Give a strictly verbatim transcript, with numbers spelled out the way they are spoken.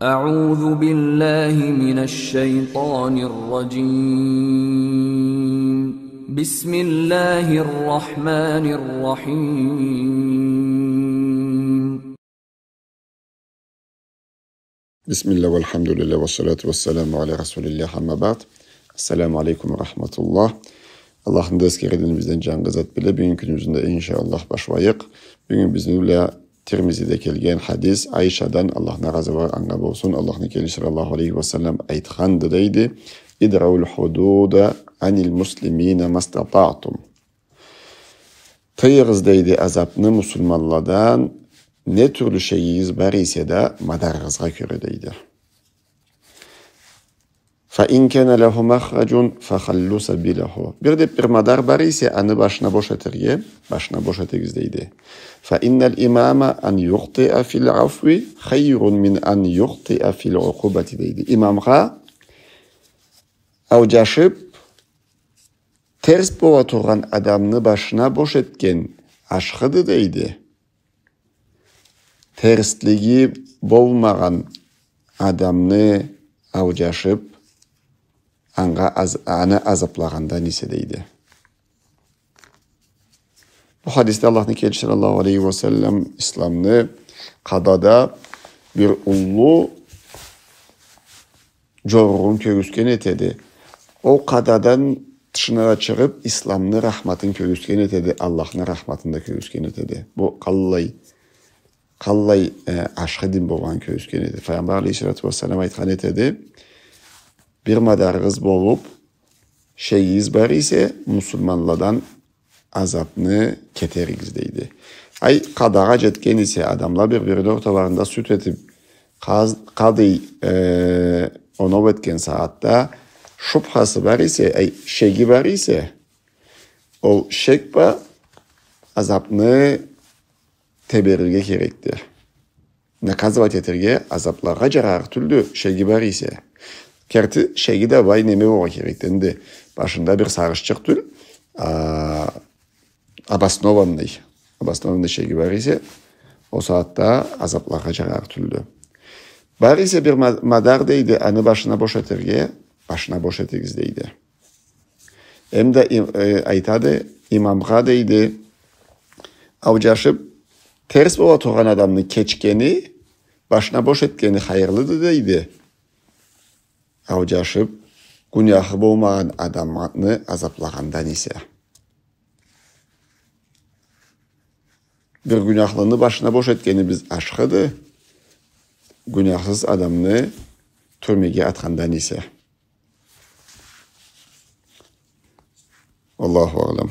أعوذ بالله من الشيطان الرجيم. بسم الله الرحمن الرحيم. بسم الله والحمد لله والصلاة والسلام على رسول الله، أما بعد. السلام عليكم ورحمة الله. Аллахны да эсгерирбиз, бизден джангы зат биле. Бюгюн кюнюбюзню да, иншаАллах, башлайыкъ. Бюгюн бизни бла Тирмизиде келген хадис, Айшадан, Аллахны разы болсун, анга болсун, Аллахны келечиси саллаллаху алейхи ва саллам айтханды, дейди: «Идраул худуда анил муслимина мастатаътум». Тыйыгъыз, дейди, азапны муслиманладан не тюрлю шегигиз бар эсе да, мадарыгъызгъа кёре, дейди. «Фа ин кана лаху махраджун фахаллу сабилаху». Бир да бир мадар бар эсе, аны башына бош этерге, башына бош этигиз, дейди. «Фа иннал имама ан юхтиа фил афви хайрун мин ан юхтиа фил укъубати», дейди. Имамгъа ауджашыб, терс бола тургъан адамны башына бош этген ашхыды, дейди, терслиги болмагъан адамны ауджашыб, анга аз-, аны азаблагъандан эсе, дейди. Бу хадисде Аллахны келечиси саллаллаху алейхи ва саллам исламны къадада бир уллу джоругъун кёргюзтген этеди. Ол къададан тышына да чыгъыб, исламны рахматын кёргюзтген этеди, Аллахны рахматын да кёргюзтген этеди. Бу къаллай, къаллай, э, ашхы дин болгъанын кёргюзтген этеди. Файгъамбар алейхиссалату вассалам айтхан этеди: «Бир мадарыгъыз болуб, шегигиз бар эсе, муслиманладан азабны кетеригиз», дейди. Ай, къадагъа джетген эсе, адамла бир-бири орталарында сюд этиб, къаз-, къады, э, оноу этген сагъатда шубхасы бар эсе, ай, шеги бар эсе, ол шек бла азабны теберирге керекди. Наказывать этерге, азаблагъа джарарыкъ тюлдю, шеги бар эсе. Керти, шеги да бай неме болургъа керекди. Энди башында бир сагъышчыкъ тюл, а, обоснованный, обоснованный шеги бар эсе, ол сагъатда азаблагъа джарарыкъ тюлдю. Бар эсе бир ма-, мадар, дейди, аны башына бош этерге, башына бош этигиз, дейди. Эм да им-, э, айтады, имамгъа, дейди, ауджашыб, терс бола тургъан адамны кечгени, башына бош этгени хайырлыды, дейди. Ауджашыб, гюняхы болмагъан адамны азаблагъандан эсе. Бир гюняхлыны башына бош этгенибиз ашхыды, гюняхсыз адамны тюрмеге атхандан эсе. Аллаху аълам.